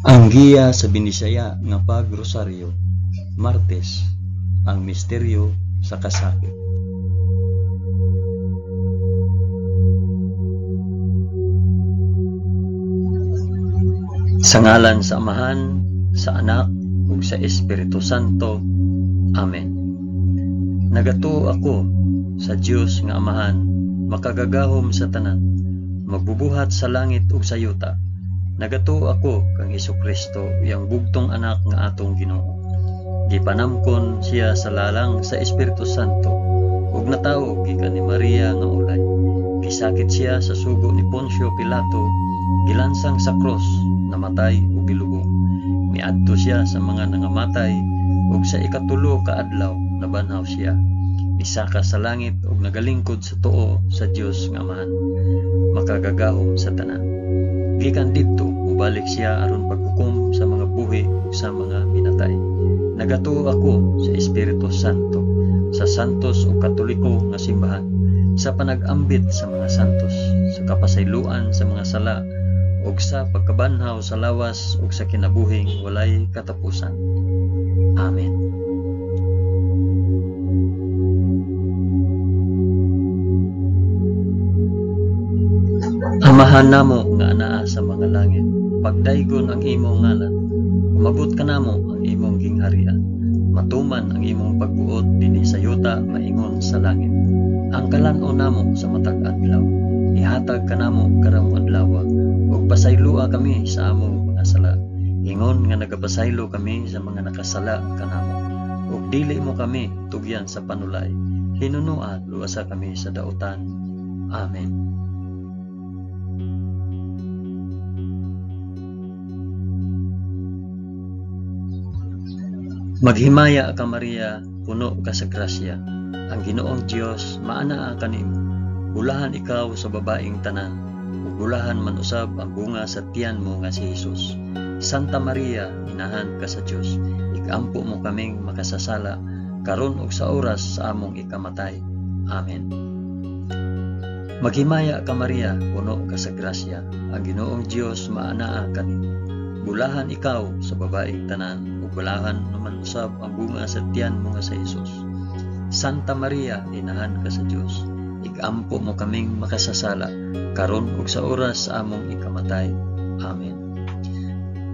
Ang giya sa Binisaya nga pagrosaryo, Martes, ang misteryo sa kasakit. Sa ngalan sa Amahan, sa Anak, ug sa Espiritu Santo. Amen. Nagatuo ako sa Dios nga Amahan, makagagahom sa tanan, magbubuhat sa langit ug sa yuta. Nagatuo ako kang Hesukristo, iyang bugtong anak nga atong Ginoo. Gipanamkon siya sa lalang sa Espiritu Santo ug natawo gikan ni Maria nga ulay. Gisakit siya sa sugo ni Poncio Pilato, gilansang sa krus, namatay ug gilubong. Miadto siya sa mga nangamatay ug sa ikatulo ka adlaw nabanhaw siya. Misaka sa langit ug nagalingkod sa tuo sa Dios nga Amahan, makagagahom sa tanan. Gikan didto mobalik siya aron paghukom sa mga buhi ug sa mga minatay. Nagatuo ako sa Espiritu Santo, sa santos ug katoliko nga simbahan, sa panag-ambit sa mga santos, sa kapasayloan sa mga sala, ug sa pagkabanhaw sa lawas ug sa kinabuhing walay katapusan. Amen. Amahan namo nga anaa sa mga langit, pagdaygon ang imong ngalan, umabot kanamo ang imong gingharian, matuman ang imong pagbuot dinhi sa yuta maingon sa langit. Ang kalan-on namo sa matag adlaw, ihatag kanamo karong adlaw, ug pasayloa kami sa among mga sala, ingon nga nagapasaylo kami sa mga nakasala kanamo. Ug dili mo kami tugyan sa panulay, hinunua luwasa kami sa dautan. Amen. Maghimaya ka Maria, puno ka sa grasya. Ang Ginoong Dios maanaa kanimo. Bulahan ikaw sa babaeng tanan, ug bulahan man usab ang bunga sa tiyan mo nga si Hesus. Santa Maria, inahan ka sa Dios, ikampo mo kaming makasasala karon ug sa oras sa among ikamatay. Amen. Maghimaya ka Maria, puno ka sa grasya. Ang Ginoong Dios maanaa kanimo. Bulahan ikaw sa babaeng tanan, ug bulahan naman usab ang bunga sa tiyan mo nga sa Hesus. Santa Maria, inahan ka sa Dios, ikampo mo kaming makasasala, karon ug sa oras sa among ikamatay. Amen.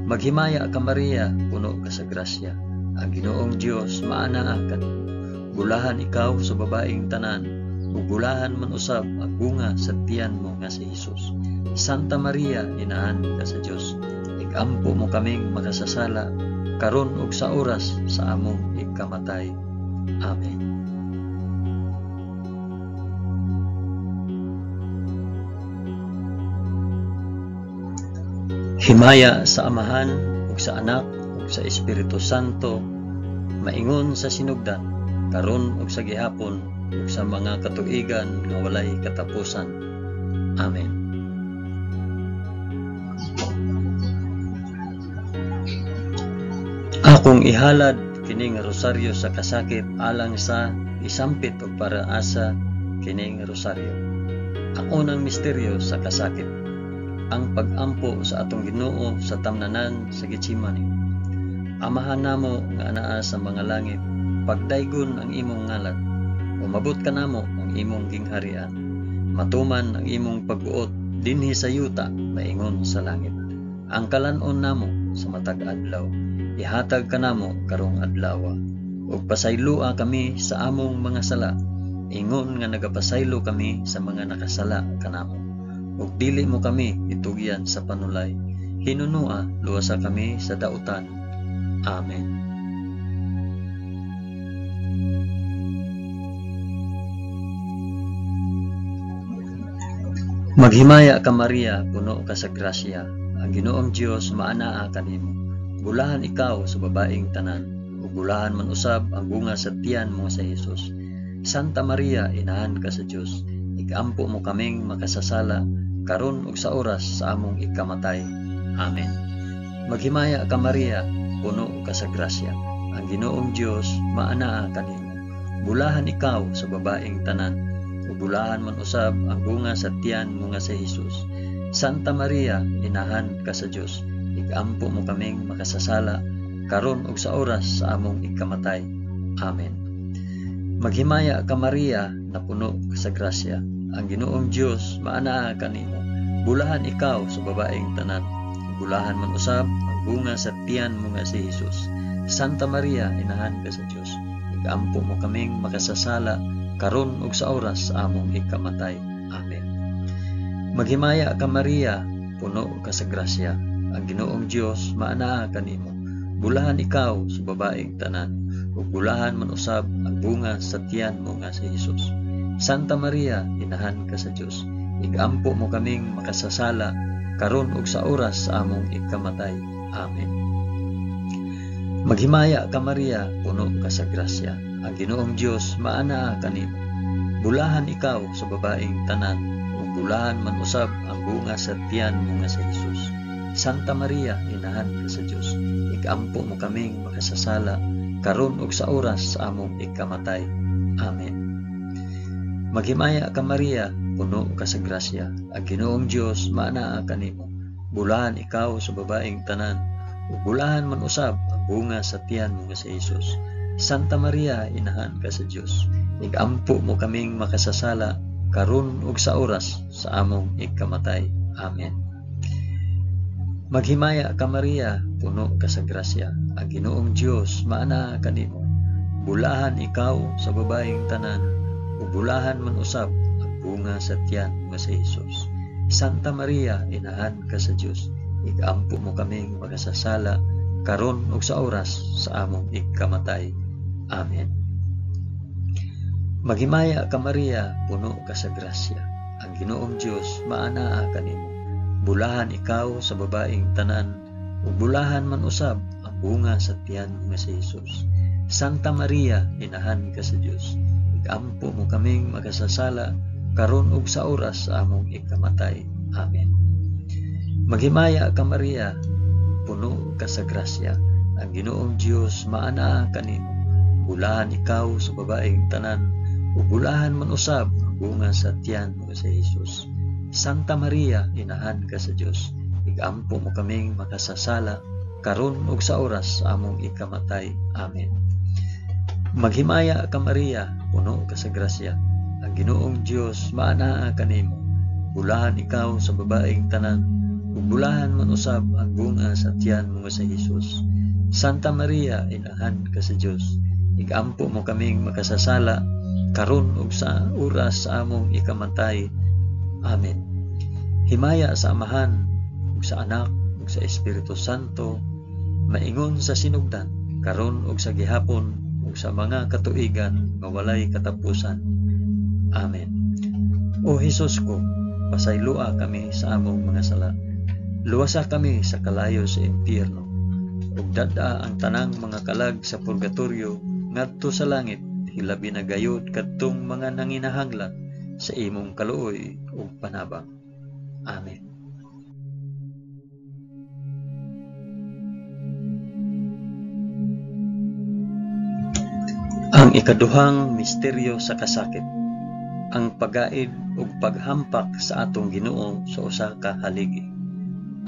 Maghimaya ka Maria, puno ka sa grasya. Ang Ginoong Dios maanaa kanimo. Bulahan ikaw sa babaeng tanan, ug bulahan man usab ang bunga sa tiyan mo nga si Hesus. Santa Maria, inahan ka sa Dios, ikampo mo kaming makasasala, karon ug sa oras sa among ikamatay. Amen. Himaya sa Amahan ug sa Anak ug sa Espiritu Santo, maingon sa sinugdan, karon ug sa gihapon ug sa mga katuigan nga walay katapusan. Amen. Akong ihalad kining rosaryo sa kasakit alang sa isampit og para asa kining rosaryo. Ang unang misteryo sa kasakit, ang pag-ampo sa atong Ginoo sa tamnanan sa Getsemani. Amahan namo nga anaa sa mga langit, pagdaygon ang imong ngalan, umabot kanamo ang imong gingharian, matuman ang imong pagbuot dinhi sa yuta maingon sa langit. Ang kalan-on namo sa matag adlaw, ihatag kanamo karong adlaw, ug pasayloa kami sa among mga sala, ingon nga nagapasaylo kami sa mga nakasala kanamo. Ug dili mo kami itugyan sa panulay, hinunua luwasa kami sa dautan. Amen. Maghimaya ka Maria, puno ka sa grasya. Ang Ginoong Dios maanaa kanimo. Bulahan ikaw sa babaeng tanan, ug bulahan man usab ang bunga sa tiyan mo sa Hesus. Santa Maria, inahan ka sa Dios, ikampo mo kaming makasasala, karon ug sa oras sa among ikamatay. Amen. Maghimaya ka Maria, puno ka sa grasya. Ang Ginoong Dios maanaa kanimo. Bulahan ikaw sa babaeng tanan, ug bulahan man usab ang bunga sa tiyan mo nga sa Hesus. Santa Maria, inahan ka sa Dios, Igampo mo kaming makasasala, karon ug sa oras sa among ikamatay. Amen. Maghimaya ka Maria, napuno ka sa grasya. Ang Ginoong Dios maanaa kanimo. Bulahan ikaw sa babaeng tanan. Bulahan man usab ang bunga sa tiyan mo nga si Hesus. Santa Maria, inahan ka sa Dios. Igampo mo kaming makasasala, karon ug sa oras sa among ikamatay. Amen. Maghimaya ka Maria, puno ka sa grasya. Ang Ginoong Dios maanaa kanimo. Bulahan ikaw sa babaeng tanan, ug bulahan man usab ang bunga sa tiyan mo nga si Hesus. Santa Maria, inahan ka sa Dios. Igampo mo kaming makasasala, karon ug sa oras sa among ikamatay. Amen. Maghimaya ka Maria, puno ka sa grasya. Ang Ginoong Dios maanaa kanimo. Bulahan ikaw sa babaeng tanan, ug bulahan man usab ang bunga sa tiyan mo nga si Hesus. Santa Maria, inahan ka sa Dios. Igampo mo kaming makasasala, karon ug sa oras sa among ikamatay. Amen. Maghimaya ka Maria, puno ka sa grasya. Ang Ginoong Dios maanaa kanimo. Bulahan ikaw sa babaeng tanan, ug bulahan man usab ang bunga sa tiyan mo nga si Hesus. Santa Maria, inahan ka sa Dios. Igampo mo kaming makasasala, karon ug sa oras sa among ikamatay. Amen. Maghimaya ka Maria, puno ka sa grasya. Ang Ginoong Dios maanaa kanimo. Bulahan ikaw sa babaeng tanan, ug bulahan man usab ang bunga sa tiyan mo si Hesus. Santa Maria, inahan ka sa Dios. Igampo mo kaming makasasala, karon ug sa oras sa among ikamatay. Amen. Maghimaya ka Maria, puno ka sa grasya. Ang Ginoong Dios maanaa kanimo. Bulahan ikaw sa babaeng tanan, ug bulahan man usab ang bunga sa tiyan mo nga si Hesus. Santa Maria, inahan ka sa Dios. Igampo mo kaming makasasala, karon ug sa oras sa among ikamatay. Amen. Maghimaya ka Maria, puno ka sa grasya. Ang Ginoong Dios maanaa kanimo. Bulahan ikaw sa babaeng tanan, ug bulahan man usab ang bunga sa tiyan mo nga si Hesus. Santa Maria, inahan ka sa Dios. Igampo mo kaming makasasala, karon ug sa oras sa among ikamatay. Amen. Maghimaya ka Maria, puno ka sa grasya. Ang Ginoong Dios maanaa kanimo. Bulahan ikaw sa babaeng tanan, ug bulahan man usab ang bunga sa tiyan mo nga si Hesus. Santa Maria, inahan ka sa Dios. Igampo mo kaming makasasala, karon ug sa oras sa among ikamatay. Amen. Himaya sa Amahan, ug sa Anak, ug sa Espiritu Santo, maingon sa sinugdan, karon ug sa gihapon, ug sa mga katuigan nga walay katapusan. Amen. O Hesus ko, pasayloa kami sa among mga sala. Luwasa kami sa kalayo sa impyerno, ug dad-a ang tanang mga kalag sa purgatorio ngadto sa langit, hilabi na gayud kadtong mga nanginahanglan sa imong kaluoy ug panabang. Amen. Ang ikaduhang misteryo sa kasakit, ang pagaid ug paghampak sa atong Ginoo sa usa ka haligi.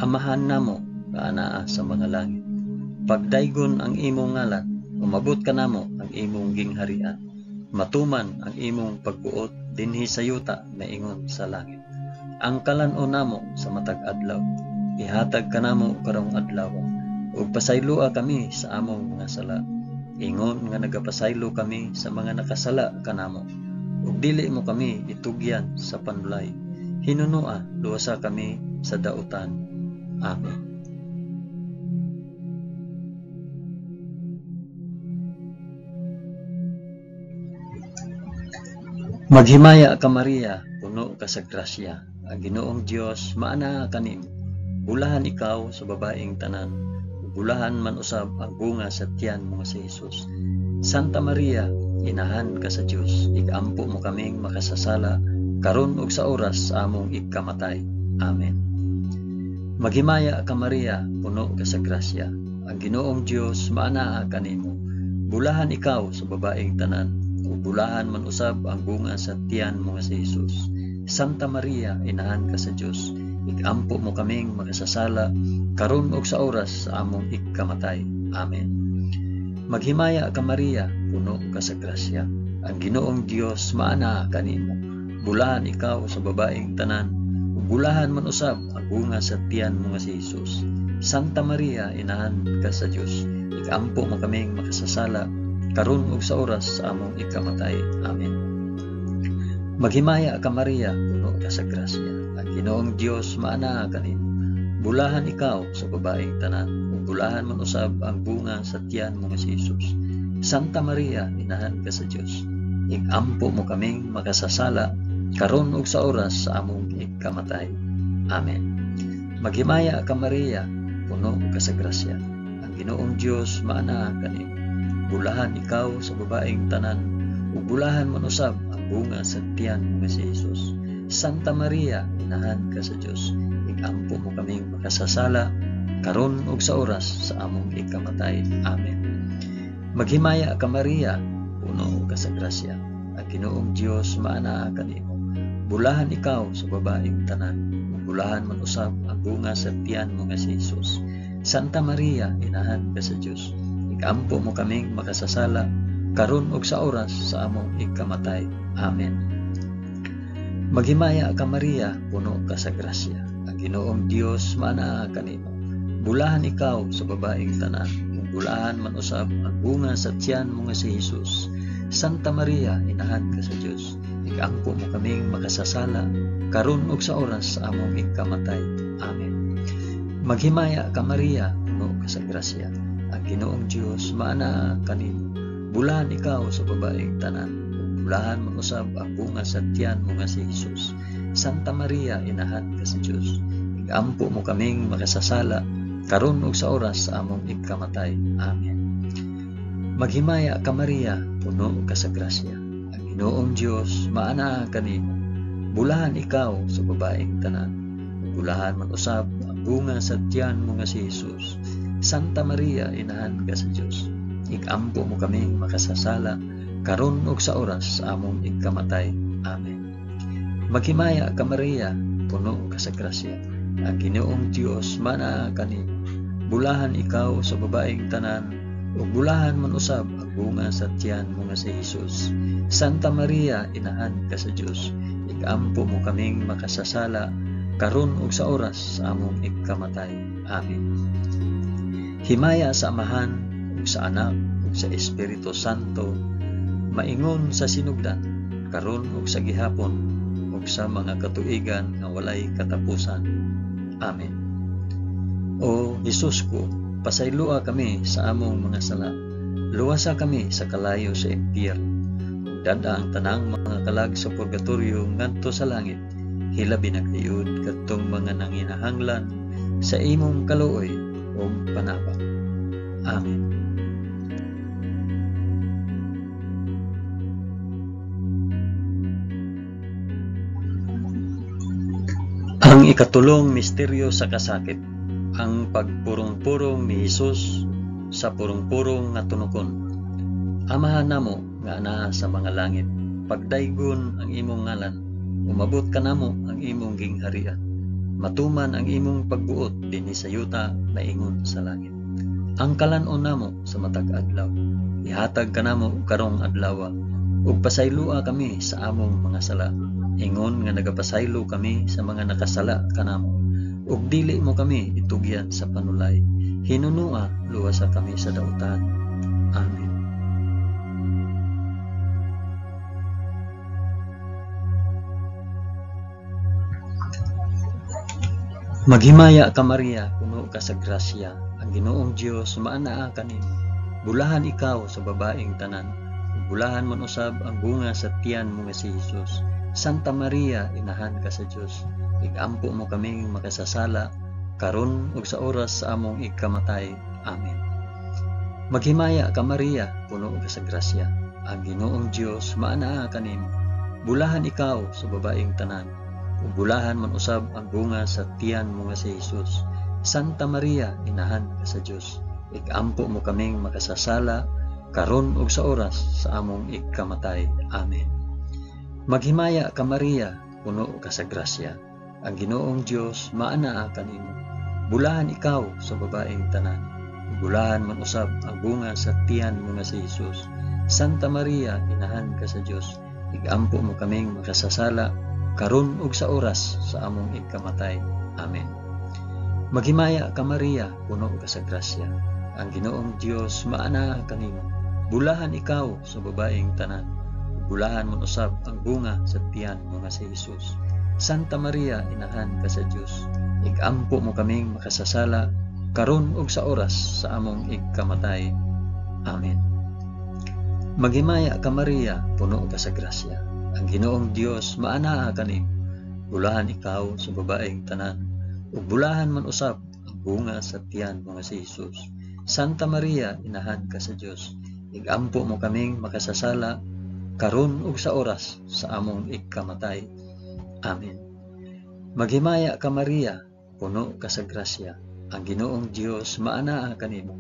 Amahan namo nga anaa sa mga langit. Pagdaygon ang imong ngalan, umabot kanamo ang imong gingharian. Matuman ang imong pagbuot dinhi sa yuta maingon sa langit. Ang kalan-on namo sa matag adlaw, ihatag kanamo karong adlaw, ug pasayloa kami sa among mga sala, ingon nga nagapasaylo kami sa mga nakasala kanamo. Ug dili mo kami itugyan sa panulay, hinunoa luwasa kami sa dautan. Amen. Maghimaya ka Maria, puno ka sa grasya. Ang Ginoong Dios maanaa kanimo. Bulahan ikaw sa babaeng tanan, bulahan man usab ang bunga sa tiyan mo nga si Hesus. Santa Maria, inahan ka sa Dios, igampo mo kaming makasasala, karon ug sa oras sa among ikamatay. Amen. Maghimaya ka Maria, puno ka sa grasya. Ang Ginoong Dios maanaa kanimo. Bulahan ikaw sa babaeng tanan, ug bulahan man usab ang bunga sa tiyan mo nga si Hesus. Santa Maria, inahan ka sa Dios, Ikampo mo kaming makasasala, karon ug sa oras sa among ikamatay. Amen. Maghimaya ka Maria, puno ka sa grasya. Ang Ginoong Dios maanaa kanimo. Bulahan ikaw sa babaeng tanan, ug bulahan man usab ang bunga sa tiyan mo nga si Jesus. Santa Maria, inahan ka sa Dios, ikampo mo kaming makasasala, karon ug sa oras sa among ikamatay. Amen. Maghimaya ka Maria, puno ka sa grasya. Ang Ginoong Dios maanaa kanimo. Bulahan ikaw sa babaeng tanan, ug bulahan man usab ang bunga sa tiyan mo nga si Jesus. Santa Maria, inahan ka sa Dios, ikampo mo kaming makasasala, karon ug sa oras sa among ikamatay. Amen. Maghimaya ka Maria, puno ka sa grasya. Ang Ginoong Dios maanaa kanimo. Bulahan ikaw sa babaeng tanan, ug bulahan man usab ang bunga sa tiyan mo nga si Jesus. Santa Maria, inahan ka sa Dios, ikampo mo kaming makasasala, karon ug sa oras sa among ikamatay. Amen. Maghimaya ka Maria, puno ka sa grasya. Ang Ginoong Dios maanaa kanimo. Bulahan ikaw sa babaeng tanan, ug bulahan man usab ang bunga sa tiyan mo nga si Jesus. Santa Maria, inahan ka sa Dios, ikampo mo kaming makasasala, karon ug sa oras sa among ikamatay. Amen. Maghimaya ka Maria, puno ka sa grasya. Ang Ginoong Dios maanaa kanimo. Bulahan ikaw sa babaeng tanan, ug bulahan man usab ang bunga sa tiyan mo nga si Jesus. Santa Maria, inahan ka sa Dios, ikampo mo kaming makasasala, karon ug sa oras sa among ikamatay. Amen. Maghimaya ka Maria, puno ka sa grasya. Ang Ginoong Dios maanaa kanimo. Bulahan ikaw sa babaeng tanan, ug bulahan man usab ang bunga sa tiyan mo nga si Jesus. Santa Maria, inahan ka sa Dios, ikampo mo kaming makasasala, karon ug sa oras sa among ikamatay. Amen. Maghimaya ka Maria, puno ka sa grasya. Ang Ginoong Dios maanaa kanimo. Bulahan ikaw sa babaeng tanan, ug bulahan man usab ang bunga sa tiyan mo nga si Jesus. Santa Maria, inahan ka sa Dios, ikampo mo kaming makasasala, karon ug sa oras sa among ikamatay. Amen. Maghimaya ka Maria, puno ka sa grasya. Ang Ginoong Dios maanaa kanimo. Bulahan ikaw sa babaeng tanan, ug bulahan man usab ang bunga sa tiyan mo nga si Jesus. Santa Maria, inahan ka sa Dios, ikampo mo kaming makasasala, karon ug sa oras sa among ikamatay. Amen. Himaya sa Amahan, ug sa Anak, ug sa Espiritu Santo, maingon sa sinugdan, karon ug sa gihapon, ug sa mga katuigan nga walay katapusan. Amen. O Jesus ko, pasayloa kami sa among mga sala. Luwasa kami sa kalayo sa impyerno. Ug dad-a ang tanang mga kalag sa purgatorio ngadto sa langit. Hilabi na gayud kadtong mga nanginahanglan sa imong kaluoy ug panabang. Amen. Ang ikatulong misteryo sa kasakit, ang pagpurong-purong ni Hesus sa purong-purong nga tunokon. Amahan namo nga anaa sa mga langit, pagdaygon ang imong ngalan, umabot kanamo ang imong gingharian. Matuman ang imong pagbuot dinhi sa yuta maingon sa langit. Ang kalan-on namo sa matag adlaw, ihatag kanamo karong adlawa, ug pasayloa kami sa among mga sala, ingon nga nagapasaylo kami sa mga nakasala kanamo. Ug dili mo kami itugyan sa panulay, hinunua luwasa kami sa dautan. Amen. Maghimaya ka Maria, puno ka sa grasya. Ang Ginoong Dios maanaa kanimo. Bulahan ikaw sa babaeng tanan, ug bulahan man usab ang bunga sa tiyan mo nga si Jesus. Santa Maria, inahan ka sa Dios, ikampo mo kaming makasasala, karon ug sa oras sa among ikamatay. Amen. Maghimaya ka Maria, puno ka sa grasya. Ang Ginoong Dios maanaa kanimo. Bulahan ikaw sa babaeng tanan, ug bulahan man usab ang bunga sa tiyan mo nga si Jesus. Santa Maria, inahan ka sa Dios, ikampo mo kaming makasasala, karon ug sa oras sa among ikamatay. Amen. Maghimaya ka Maria, puno ka sa grasya. Ang Ginoong Dios maanaa kanimo. Bulahan ikaw sa babaeng tanan. Bulahan man usab ang bunga sa tiyan mo nga si Hesus. Santa Maria, inahan ka sa Dios, igampo mo kaming makasasala karon ug sa oras sa among igkamatay. Amen. Maghimaya ka Maria, puno ka sa grasya. Ang Ginoong Dios maanaa kanimo. Bulahan ikaw sa babaeng tanan. Bulahan man usab ang bunga sa tiyan mo nga si Hesus. Santa Maria, inahan ka sa Dios, igampo mo kaming makasasala karon ug sa oras sa among igkamatay. Amen. Maghimaya ka Maria, puno ka sa grasya. Ang Ginoong Dios maanaa kanimo. Bulahan ikaw sa babaeng tanan, ug bulahan man usab ang bunga sa tiyan mo nga si Hesus. Santa Maria, inahan ka sa Dios, igampo mo kaming makasasala karon ug sa oras sa among igkamatay. Amen. Maghimaya ka Maria, puno ka sa grasya. Ang Ginoong Dios maanaa kanimo.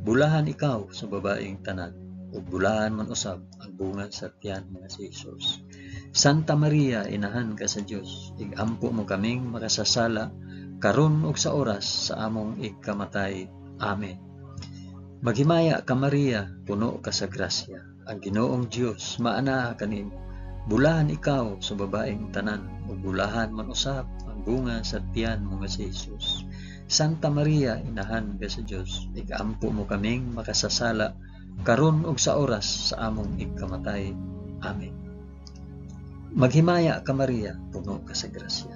Bulahan ikaw sa babaeng tanan, ug bulahan man usab ang bunga sa tiyan mo nga si Hesus. Santa Maria, inahan ka sa Dios, igampo mo kaming makasasala karon ug sa oras sa among igkamatay. Amen. Maghimaya ka Maria, puno ka sa grasya. Ang Ginoong Dios maanaa kanimo. Bulahan ikaw sa babaeng tanan, ug bulahan man usab ang bunga sa tiyan mo nga si Hesus. Santa Maria, inahan ka sa Dios, igampo mo kaming makasasala karon ug sa oras sa among igkamatay. Amen. Maghimaya ka Maria, puno ka sa grasya.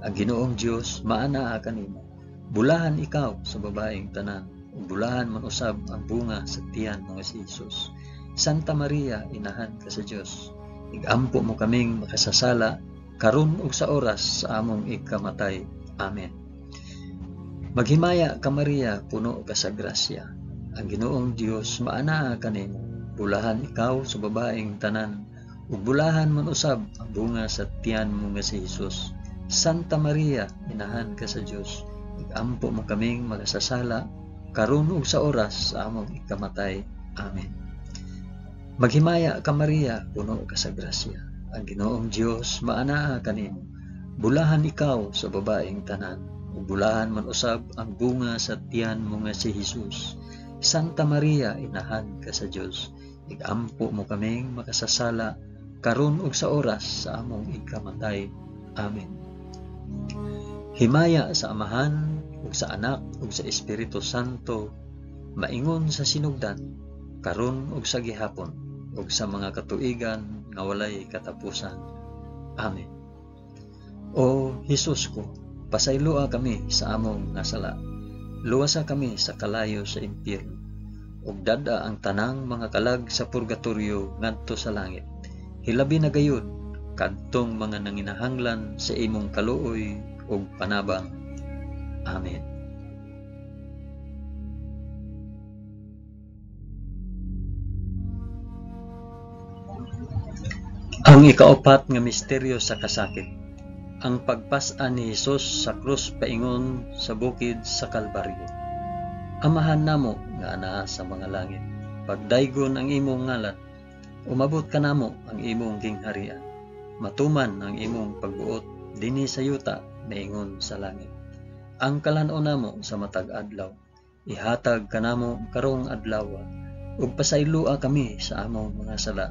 Ang Ginoong Dios maanaa kanimo. Bulahan ikaw sa babaeng tanan, ug bulahan man usab ang bunga sa tiyan mo nga si Hesus. Santa Maria, inahan ka sa Dios, igampo mo kaming makasasala karon ug sa oras sa among igkamatay. Amen. Maghimaya ka Maria, puno ka sa grasya. Ang Ginoong Dios maanaa kanimo. Bulahan ikaw sa babaeng tanan, ug bulahan man usab ang bunga sa tiyan mo nga si Hesus. Santa Maria, inahan ka sa Dios, igampo mo kaming makasasala karon ug sa oras sa among igkamatay. Amen. Maghimaya ka Maria, puno ka sa grasya. Ang Ginoong Dios maanaa kanimo. Bulahan ikaw sa babaeng tanan, ug bulahan man usab ang bunga sa tiyan mo nga si Hesus. Santa Maria, inahan ka sa Dios, igampo mo kaming makasasala karon ug sa oras sa among igkamatay. Amen. Himaya sa Amahan ug sa Anak ug sa Espiritu Santo, maingon sa sinugdan, karon ug sa gihapon, ug sa mga katuigan nga walay katapusan. Amen. O Hesus ko, pasayloa kami sa among nasala. Luwasa kami sa kalayo sa impyerno, ug dad-a ang tanang mga kalag sa purgatorio ngadto sa langit. Hilabi na gayud kadtong mga nanginahanglan sa imong kaluoy ug panabang. Amen. Ang ikaapat nga misteryo sa kasakit, ang pagpas-an ni Hesus sa krus paingon sa bukid sa Kalbaryo. Amahan namo nga anaa sa mga langit, pagdaygon ang imong ngalan, umabot kanamo ang imong gingharian, matuman ang imong pagbuot dinhi sa yuta maingon sa langit. Ang kalan-on namo sa matag adlaw, ihatag kanamo karong adlaw, ug pasayloa kami sa among mga sala,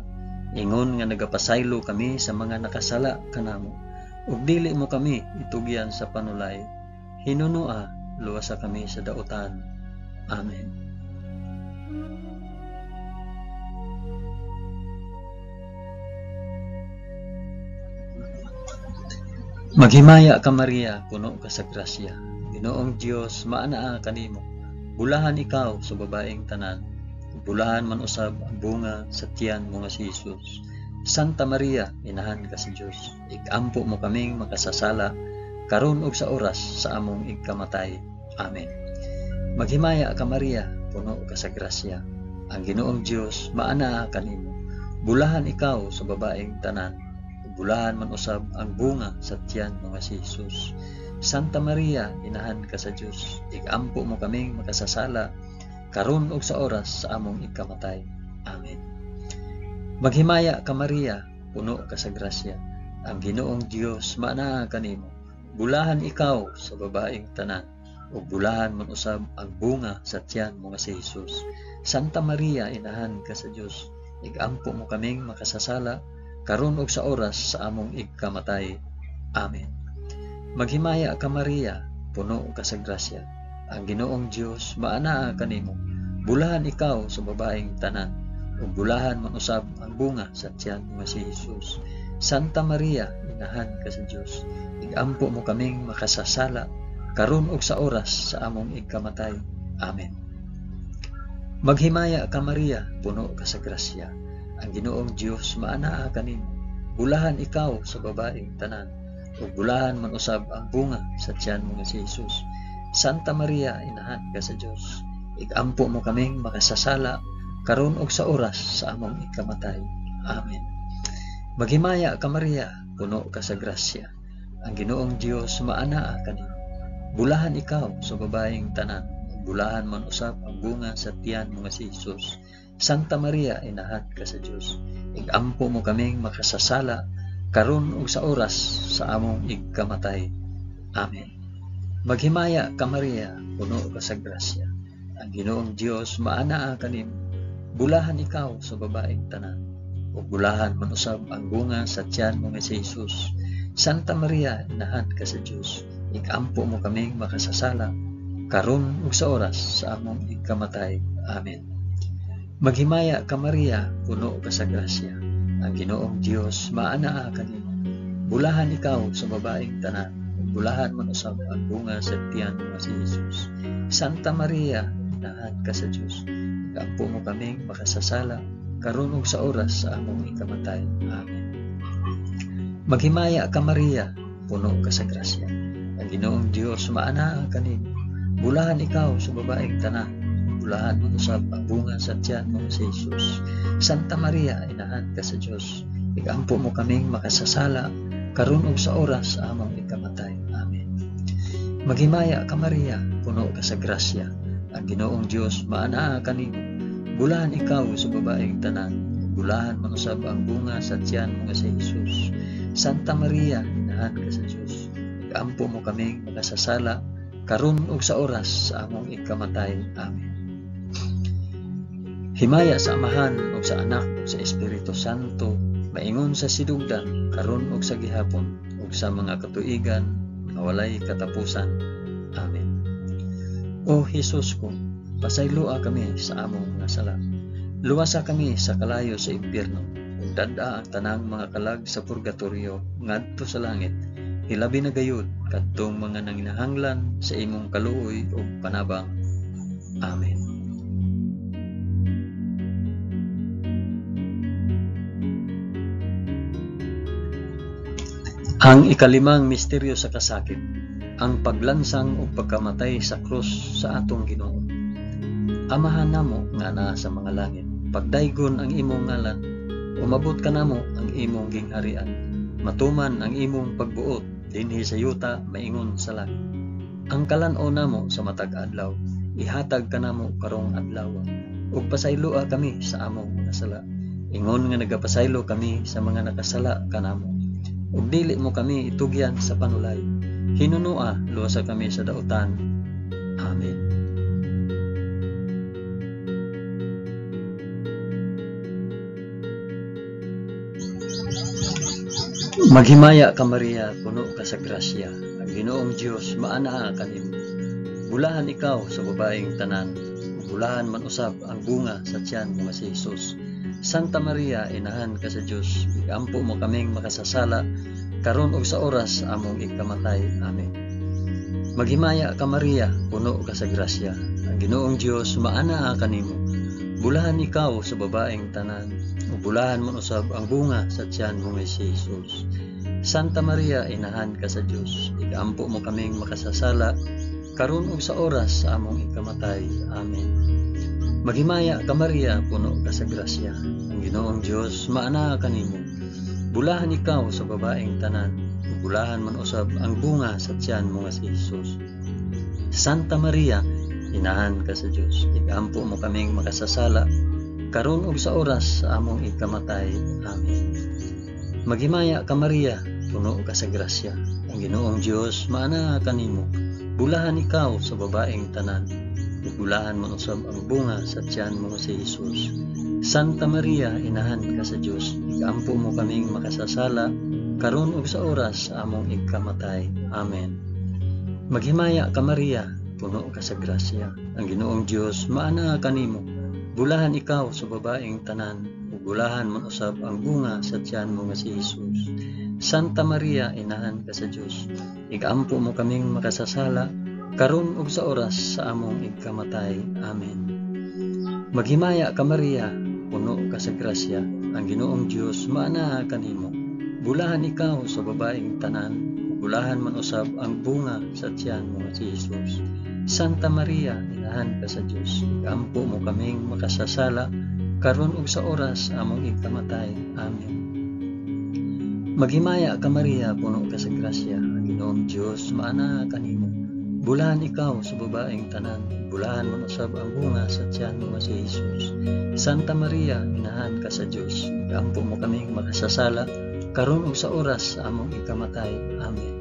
ingon nga nagapasaylo kami sa mga nakasala kanamo, ug dili mo kami itugyan sa panulay, hinunoa luwasa kami sa dautan. Amen. Maghimaya ka Maria, puno ka sa grasya. Ginoong Dios, maanaa kanimo. Bulahan ikaw sa babaeng tanan, bulahan man usab ang bunga sa tiyan mo nga si Hesus. Santa Maria, inahan ka sa Dios, igampo mo kaming makasasala karon ug sa oras sa among igkamatay. Amen. Maghimaya ka Maria, puno ka sa grasya. Ang Ginoong Dios, maanaa kanimo. Bulahan ikaw sa babaeng tanan, bulahan man usab ang bunga sa tiyan mo nga si Hesus. Santa Maria, inahan ka sa Dios, igampo mo kaming makasasala karon ug sa oras sa among ikamatay. Amen. Maghimaya ka Maria, puno ka sa grasya. Ang Ginoong Dios maanaa kanimo. Bulahan ikaw sa babaeng tanan, ug bulahan man usab ang bunga sa tiyan mo nga si Jesus. Santa Maria, inahan ka sa Dios, igampo mo kaming makasasala, karon ug sa oras sa among igkamatay. Amen. Maghimaya ka Maria, puno ka sa grasya. Ang Ginoong Dios maanaa kanimo. Bulahan ikaw sa babaeng tanan, ug bulahan man usab ang bunga sa tiyan mo nga si Jesus. Santa Maria, inahan ka sa Dios, igampo mo kaming makasasala, karon ug sa oras sa among igkamatay. Amen. Maghimaya ka Maria, puno ka sa grasya. Ang Ginoong Dios maanaa kanimo. Bulahan ikaw sa babaeng tanan, ug bulahan man usab ang bunga sa tiyan mo nga si Jesus. Santa Maria, inahan ka sa Dios, igampo mo kaming makasasala, karon ug sa oras sa among ikamatay. Amen. Maghimaya ka Maria, puno ka sa grasya. Ang Ginoong Dios maanaa kanimo. Bulahan ikaw sa babaeng tanan, ug bulahan man usab ang bunga sa tiyan mo nga si Jesus. Santa Maria, inahan ka sa Dios, igampo mo kaming makasasala, karon ug sa oras sa among igkamatay. Amen. Maghimaya ka Maria, puno ka sa grasya. Ang Ginoong Dios maanaa kanimo. Bulahan ikaw sa babaeng tanan, ug bulahan man usab ang bunga sa tiyan mo nga si Jesus. Santa Maria, inahan ka sa Dios, igampo mo kaming makasasala, karon ug sa oras sa among igkamatay. Amen. Maghimaya ka Maria, puno ka sa grasya. Ang Ginoong Dios maanaa kanimo. Bulahan ikaw sa babaeng tanan, ug bulahan man usab ang bunga sa tiyan mo nga si Jesus. Santa Maria, inahan ka sa Dios, igampo mo kaming makasasala, karon ug sa oras sa among ikamatay. Amen. Maghimaya ka Maria, puno ka sa grasya. Ang Ginoong Dios maanaa kanimo. Bulahan ikaw sa babaeng tanan, bulahan man usab ang bunga sa tiyan mo si Jesus. Santa Maria, inahan ka sa Dios, igampo mo kaming makasasala, karon ug sa oras sa among ikamatay. Amen. Maghimaya ka Maria, puno ka sa grasya. Ang Ginoong Dios maanaa kanimo. Bulahan ikaw sa babaeng tanan, bulahan man usab ang bunga sa tiyan mo nga si Jesus. Santa Maria, inahan ka sa Dios, igampo mo kaming makasasala, karon ug sa oras sa among ikamatay. Amen. Himaya sa Amahan ug sa Anak ug sa Espiritu Santo, maingon sa sidugdan, karon ug sa gihapon, ug sa mga katuigan nga walay katapusan. Amen. O Hesus ko, pasayloa kami sa among mga sala. Luwasa kami sa kalayo sa impyerno, ug dad-a ang tanang mga kalag sa purgatorio ngadto sa langit. Hilabi na gayud kadtong mga nanginahanglan sa imong kaluoy ug panabang. Amen. Ang ikalimang misteryo sa kasakit, ang paglansang ug pagkamatay sa krus sa atong Ginoo. Amahan namo nga naa sa mga langit, pagdaygon ang imong ngalan, umabot kanamo ang imong gingharian, matuman ang imong pagbuot dinhi sa yuta maingon sa langit. Ang kalan-on namo sa matag adlaw, ihatag kanamo karong adlaw, ug pasayloa kami sa among mga sala, ingon nga nagapasaylo kami sa mga nakasala kanamo. Ug dili mo kami itugyan sa panulay, hinunua luwasa kami sa dautan. Amen. Maghimaya ka Maria, puno ka sa grasya. Ang Ginoong Dios maanaa kanimo. Bulahan ikaw sa babaeng tanan, ug bulahan man usab ang bunga sa tiyan mo nga si Jesus. Santa Maria, inahan ka sa Dios, igampo mo kaming makasasala, karon ug sa oras sa among ikamatay. Amen. Maghimaya ka Maria, puno ka sa grasya. Ang Ginoong Dios maanaa kanimo. Bulahan ikaw sa babaeng tanan, ug bulahan man usab ang bunga sa tiyan mo nga si Jesus. Santa Maria, inahan ka sa Dios, igampo mo kaming makasasala, karon ug sa oras sa among ikamatay. Amen. Maghimaya ka Maria, puno ka sa grasya. Ang Ginoong Dios maanaa kanimo. Bulahan ikaw sa babaeng tanan, ug bulahan man usab ang bunga sa tiyan mo nga si Jesus. Santa Maria, inahan ka sa Dios, igampo mo kaming makasasala, karon ug sa oras sa among ikamatay. Amen. Maghimaya ka Maria, puno ka sa grasya. Ang Ginoong Dios maanaa kanimo. Bulahan ikaw sa babaeng tanan, ug bulahan man usab ang bunga sa tiyan mo nga si Hesus. Santa Maria, inahan ka sa Dios, ikampo mo kaming makasasala karon ug sa oras sa among ikamatay. Amen. Maghimaya ka Maria, puno ka sa grasya. Ang Ginoong Dios maanaa kanimo. Bulahan ikaw sa babaeng tanan, ug bulahan man usab ang bunga sa tiyan mo nga si Hesus. Santa Maria, inahan ka sa Dios, ikampo mo kaming makasasala karon ug sa oras sa among ikamatay. Amen. Maghimaya ka Maria, puno ka sa grasya. Ang Ginoong Dios maanaa kanimo. Bulahan ikaw sa babaeng tanan, ug bulahan man usab ang bunga sa tiyan mo nga si Hesus. Santa Maria, inahan ka sa Dios, ikampo mo kaming makasasala karon ug sa oras sa among ikamatay. Amen. Maghimaya ka Maria, puno ka sa grasya. Ang Ginoong Dios maanaa kanimo. Bulahan ikaw sa babaeng tanan, bulahan man usab ang bunga sa tiyan mo nga si Hesus. Santa Maria, inahan ka sa Dios, ikampo mo kaming makasasala karon ug sa oras sa among ikamatay. Amen.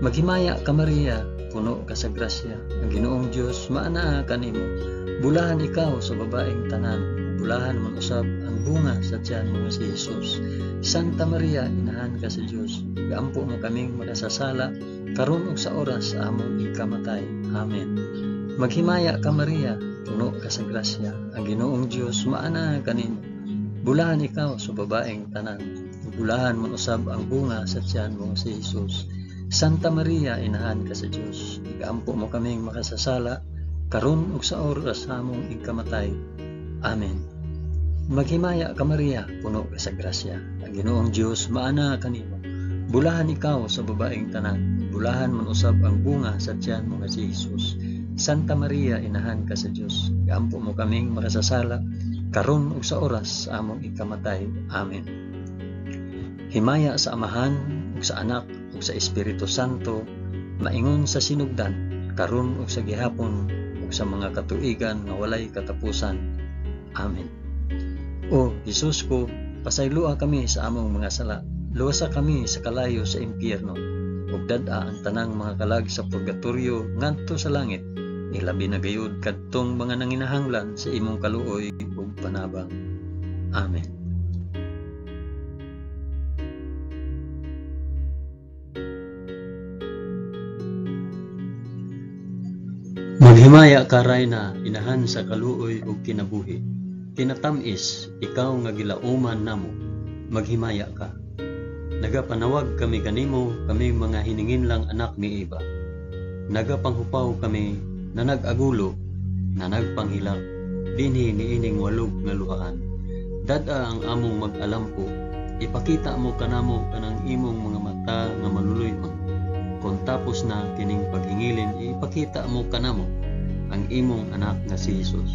Maghimaya ka Maria, puno ka sa grasya. Ang Ginoong Dios maanaa kanimo. Bulahan ikaw sa babaeng tanan, bulahan man usab ang bunga sa tiyan mo nga si Hesus. Santa Maria, inahan ka sa Dios, ikampo mo kaming makasasala karon ug sa oras sa among ikamatay. Amen. Maghimaya ka Maria, puno ka sa grasya. Ang Ginoong Dios maanaa kanimo. Bulahan ikaw sa babaeng tanan, bulahan man usab ang bunga sa tiyan mo nga si Hesus. Santa Maria, inahan ka sa Dios, ikampo mo kaming makasasala karon ug sa oras sa among ikamatay. Amen. Maghimaya ka Maria, puno ka sa grasya. Ang Ginoong Dios maanaa kanimo. Bulahan ikaw sa babaeng tanan, bulahan man usab ang bunga sa tiyan mo nga si Hesus. Santa Maria, inahan ka sa Dios, ikampo mo kaming makasasala karon ug sa oras sa among ikamatay. Amen. Himaya sa Amahan ug sa Anak ug sa Espiritu Santo, maingon sa sinugdan, karon ug sa gihapon ug sa mga katuigan nga walay katapusan. Amen. O Hesus ko, pasayloa kami sa among mga sala. Luwasa kami sa kalayo sa impyerno, ug dad-a ang tanang mga kalag sa purgatorio ngadto sa langit, ilabi na gayud kadtong mga nanginahanglan sa imong kaluoy ug panabang. Amen. Maghimaya ka Rayna, inahan sa kaluoy ug kinabuhi. Kinatam-is, ikaw nga gilauman namo, maghimaya ka. Nagapanawag kami kanimo, kami mga hininginlang anak ni Eva. Nagapanghupaw kami na nag-agulo, na nagpanghilak, dinhi niining walog nga luhaan. Dad-a ang among mag-alampo, ipakita mo kanamo kanang imong mga mata nga maluluy-on. Kon tapos na kining paghingilin, ipakita mo kanamo ang imong anak nga si Hesus,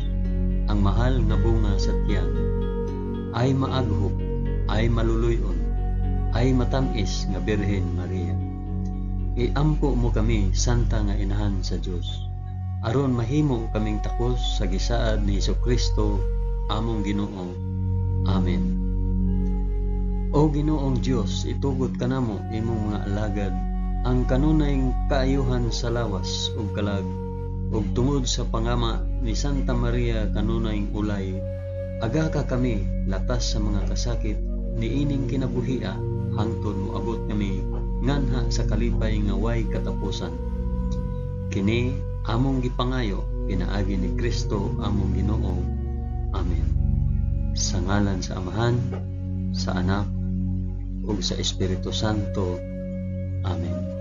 ang mahal nga bunga sa tiyan. Ay maaghop, ay maluluy-on, ay matamis nga Birhen Maria. Iampo mo kami, Santa nga Inahan sa Dios, aron mahimo kaming takos sa gisaad ni Hesukristo among Ginoo. Amen. O Ginoong Dios, itugot kanamo imong mga alagad ang kanunay kaayuhan sa lawas ug kalag, ug tungod sa pangama ni Santa Maria kanunay ulay, aga ka kami latas sa mga kasakit niining kinabuhia hangtod moabot kami nganha sa kalipay nga way katapusan. Kini among gipangayo pinaagi ni Kristo among Ginoo. Amen. Sa ngalan sa Amahan, sa Anak, ug sa Espiritu Santo. Amen.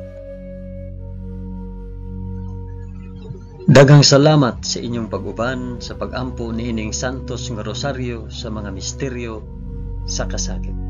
Daghang salamat sa inyong pag-uban sa pag-ampo niining Santos nga Rosaryo sa mga misteryo sa kasakit.